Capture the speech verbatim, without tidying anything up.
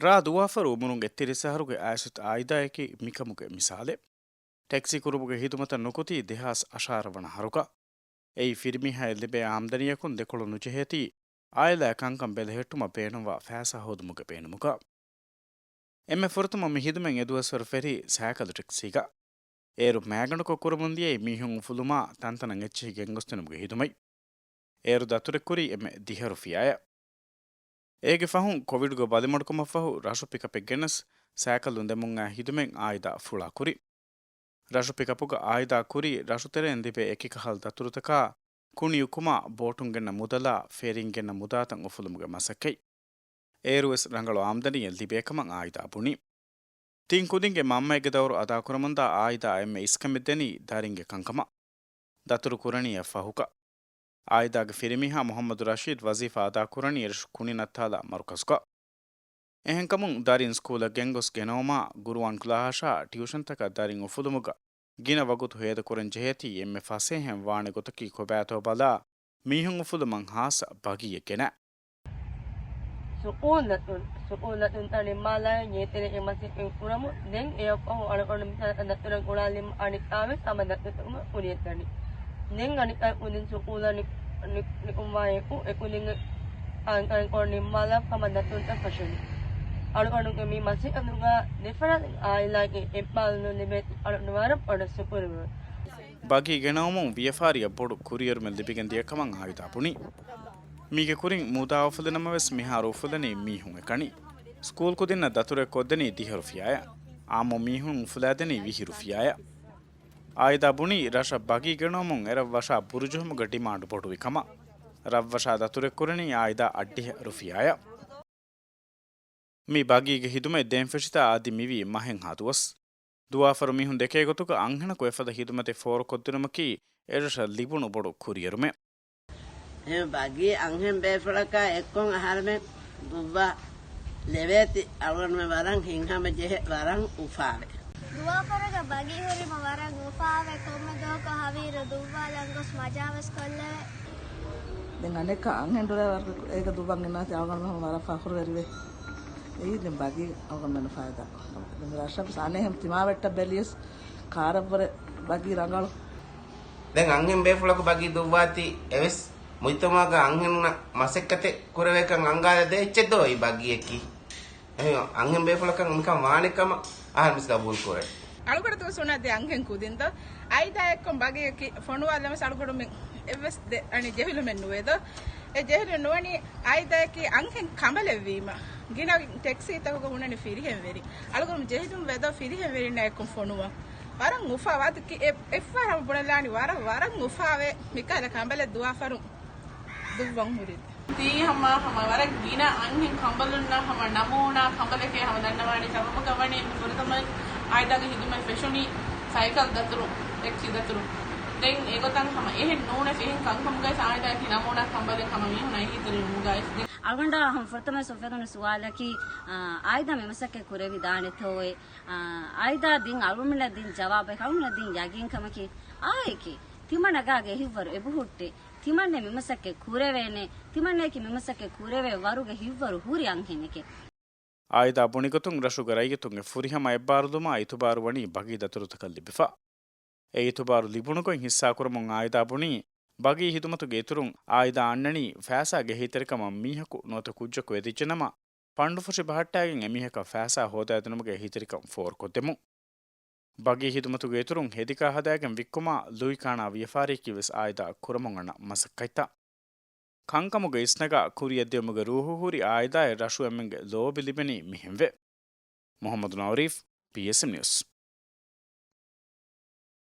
ރ. ދުވާފަރު އުމުރުން އެއްތިރީސް އަހަރުގެ އައިސް އާއިދާއަކީ މިކަމުގެ މިސާލެއް. ޓެކްސީ ކުރުމުގެ ހިދުމަތަށް ނުކުތީ ދެހާސް އަށާރަ ވަނަ އަހަރުގަ. އެއީ ފިރިމީހާއަށް ލިބޭ އާމްދަނީއަކުން ދެކޮޅު ނުޖެހޭތީ، އާއިލާއަށް ކަންކަން ބެލެހެއްޓުމަށް ބޭނުންވާ ފައިސާ ހޯދުމުގެ ބޭނުމުގަ. އެންމެ ފުރަތަމަ މި ހިދުމަތް އެދުވަސްވަރު ފެށީ ސައިކަލު ޓެކްސީގަ. އޭރު މައިގަނޑުކޮށް ކުރަމުންދިޔައީ މީހުން އުފުލުމާ ތަންތަނަށް އެއްޗެހި ގެންގޮސްދިނުމުގެ ހިދުމަތް. އޭރު ދަތުރެއްކުރީ އެންމެ ދިހަ ރުފިޔާއެއް. އޭގެ ފަހުން ކޮވިޑްގެ ބަލިމަޑުކަމަށްފަހު ރަށު ޕިކަޕެއް ގެނެސް ސައިކަލުން ދެމުން އައި ހިދުމަތް އާއިދާ ފުޅާ ކުރި. ރަށު ޕިކަޕުގަ އާއިދާ ކުރީ ރަށުތެރެއިން ލިބޭ އެކިކަހަލަ ދަތުރުތަކާ، ކުނި އުކުމާ، ބޯޓުން ގެންނަ މުދަލާ، ފެރީން ގެންނަ މުދާތައް އުފުލުމުގެ މަސައްކަތް. އޭރުވެސް ރަނގަޅު އާމްދަނީއެއް ލިބޭ ކަމަށް އާއިދާ ބުނި. ތިން ކުދިންގެ މަންމައެއްގެ ދައުރު އަދާކުރަމުންދާ އާއިދާ އެންމެ އިސްކަމެއް ދެނީ ދަރިންގެ ކަންކަމަށް. ދަތުރު ކުރަނީ އެއްފަހުގަ. އާއިދާގެ ފިރިމީހާ މުހައްމަދު ރަޝީދު ވަޒީފާ އަދާކުރަނީ އެރަށު ކުނި ނައްތާލާ މަރުކަޒުގަ. އެހެންކަމުން ދަރިން ސްކޫލަށް ގެންގޮސް ގެނައުމާ، ގުރުއާން ކްލާހަށާ ޓިއުޝަންތަކަށް ދަރިން އުފުލުމުގަ ގިނަ ވަގުތު ހޭދަކުރަން ޖެހޭތީ އެންމެ ފަސޭހައިން ވާނެ ގޮތަކީ ކޮބާތޯ ބަލާ، މީހުން އުފުލުމަށް ހާއްސަ ބަގީއެއް ގެނަ. ސުކޫލް ދަތުރު، ސުކޫލް ދަތުރުތައް ނިންމާލާ ނިޔަތެރޭ މަސައްކަތް ކުރަމުން ދެން އެއަށްފަހު އަޅުގަނޑު މި ދަތުރަށް އުޅާލީމަ އަނެއްކާވެސް ހަމަ ދަތުރުތަކުން ކުރިއަށްދަނީ. ދެން އަނެއްކާ ކުދިން ސުކޫލަށް ނި-، ނި-، ނިކުމްވާއެކު އެކުދިންގެ އަން-، އަންކޮޅު ނިންމާލާ ހަމަ ދަތުރުތައް ފަށުނީ. އަޅުގަނޑުގެ މި މަސައްކަތުގަ ދެފަރާތުގެ އާއިލާގެ އެއްބާލު ލިބޭތީ އަޅުގަނޑު ވަރަށް ބޮޑަށް ޝުކުރުވެ. ބަގީ ގެނައުމުން ވިޔަފާރިއަށް ބޮޑު ކުރިއެރުމެއް ލިބިގެން ދިޔަ ކަމަށް އާއިދާ ބުނި. މީގެ ކުރިން މުދާ އުފުލި ނަމަވެސް މިހާރު އުފުލެނީ މީހުން އެކަނި. ސްކޫލް ކުދިންނަށް ދަތުރެއް ކޮށްދެނީ ދިހަ ރުފިޔާއެއް. އާއްމު މީހުން އުފުލާދެނީ ވިހި ރުފިޔާއެއް. އާއިދާ ބުނީ ރަށަށް ބަގީ ގެނައުމުން އެރަށް ވަށާ ބުރުޖެހުމުގެ ޑިމާންޑް ބޮޑުވި ކަމަށް. ރަށްވަށާ ދަތުރެއް ކުރަނީ އާއިދާ އަށްޑިހަ ރުފިޔާއެއް. މި ބަގީގެ ހިދުމަތް ދޭން ފެށިތާ އަދި މިވީ މަހެއްހާ ދުވަސް. ދުވާފަރު މީހުން ދެކޭ ގޮތުގަ އަންހެނަކު އެފަދަ ހިދުމަތެއް ފޯރުކޮށްދިނުމަކީ އެރަށަށް ލިބުނު ބޮޑު ކުރިއެރުމެއް. އެ ބަގީ އަންހެން ބޭފުޅަކާ އެއްކޮށް އަހަރެމެން ދުއްވާ ލެވޭތި އަޅުގަނޑުމެން ވަރަށް ހިތްހަމަ ޖެހޭ ވަރަށް އުފާވޭ. ދުވާފަރުގަ ބަގީ ހުރީމަ ވަރަށް އުފާވޭ، ކޮންމެ ދުވަހަކު ހަވީރު ދުއްވާލަން ގޮސް މަޖާވެސް ކޮށްލެވޭ. ދެން އަނެއްކާ އަންހެން ޑޮލަރ އޭގަ ދުއްވަން ގެންނާތީ އަޅުގަނޑު ހަމަ ވަރަށް ފަޚުރުވެރިވޭ. އެއީ ދެން ބަގީ އަޅުގަނޑުމެން ފައިދާ. ދެން ރަށަށް ވެސް އަނެއްހެން ތިމާވެއްޓަށް ބެލިޔަސް ކާރަށްވުރެ ބަގީ ރަނގަޅު. ދެން އަންހެން ބޭފުޅަކު ބަގީ ދުއްވާތީ އެވެސް މުޖްތަމަޢުގަ އަންހެނުންނަށް މަސައްކަތެއް ކުރެވޭކަން އަންގާލަދޭ އެއްޗެއް ދޯ އެއީ ބަގީއަކީ. އެހެން އަންހެން ބޭފުޅަކަށް މިކަން ވާނެ ކަމަށް އަހަރެން ވެސް ގަބޫލު ކުރޭ. އަޅުގަނޑު ދުވަސް އޮންނަ ދެ އަންހެން ކުދިން ދޯ. އާއިދާ އެއްކޮށް ބަގީއަކީ ފޮނުވާލަމަސް އަޅުގަނޑުމެން އެއްވެސް ދެ-، އަނި ޖެހިލުމެއް ނުވޭ ދޯ. އެ ޖެހިލުން ނުވަނީ އާއިދާއަކީ އަންހެން ކަނބަލެއްވީމަ. ގިނަ ޓެކްސީތަކުގަ ހުންނަނީ ފިރިހެން ވެރި. އަޅުގަނޑު ޖެހިލުން ވޭ ދޯ ފިރިހެން ވެރިންނާ އެއްކޮށް ފޮނުވާ. ވަރަށް އުފާ ވާދަކީ އެ-، އެއްފަހަރަށް ބުނެލާނީ ވަރަށް، ވަރަށް އުފާވޭ މިކަހަލަ ކަނބަލެއް ދުވާފަރު ދުއްވަން ހުރި. ތީ ހަމަ، ހަމަ ވަރަށް ގިނަ އަންހެން ކަނބަލުންނަށް ހަމަ ނަމޫނާ ކަނބަލެކޭ ހަމަ ދަންނަވާނީ. ސަބަބަކަށް ވަނީ މި ފުރަތަމަ އާއިދާގެ ހިދުމަތް ފެށުނީ ސައިކަލް ދަތުރު، ޓެކްސީ ދަތުރު. ދެން އެގޮތަށް ހަމަ އެހެން ނޫނެ ފެހެން ކަންކަމުގައި އާއިދާގެ ނަމޫނާ ކަނބަލެއް ހަމަ މީހުން އެހީތެރިން ނުގައިސް. ދެން އަޅުގަނޑާ ހަމަ ފުރަތަމަ އުފެދުނު ސުވާލަކީ، އާ، އާއިދާ މި މަސައްކަތް ކުރެވިދާނެތޯއޭ؟ އާ، އާއިދާ ދިން އަޅުމެންނަށް ދިން ޖަވާބެއް އަޅުމެންނަށް ދިން ޔަގީންކަމަކީ އާއެކޭ. ތިމަންނަގާގެ އެހިއްވަރު އެބަހުއްޓޭ. ތިމަންނެ މި މަސައްކަތް ކުރެވޭނެ. ތިމަންނައަކީ މި މަސައްކަތް ކުރެވޭ ވަރުގެ ހިތްވަރު ހުރި އަންހެނެކޭ. އާއިދާ ބުނިގޮތުން ރަށުގެ ރައްޔިތުންގެ ފުރިހަމަ އެއްބާރުލުމާ އިތުބާރު ވަނީ ބަގީ ދަތުރުތަކަށް ލިބިފަ. އެ އިތުބާރު ލިބުނުގޮތް ހިއްސާކުރަމުން އާއިދާ ބުނީ، ބަގީ ހިދުމަތުގެ އިތުރުން އާއިދާ އަންނަނީ ފައިސާގެ އެހީތެރިކަމަށް މީހަކު ނުވަތަ ކުއްޖަކު އެދިއްޖެނަމަ، ފަންޑުފުށި ބަހައްޓާގެން އެމީހަކަށް ފައިސާ ހޯދާދިނުމުގެ އެހީތެރިކަން ފޯރުކޮށްދެމުން. ބަގީ ހިދުމަތުގެ އިތުރުން ހެދިކާ ހަދާގެން ވިއްކުމާ، ލުއިކާނާ ވިޔަފާރިއަކީ ވެސް އާއިދާ ކުރަމުން އަންނަ މަސައްކަތްތައް. ކަންކަމުގެ އިސްނަގާ ކުރިއަށްދިޔުމުގެ ރޫހު ހުރި އާއިދާއެއް ރަށު އެންމެންގެ ލޯބި ލިބެނީ މިހެންވެ. މުހައްމަދު ނައުރީފް، ޕީއެސްއެމް ނިއުސް.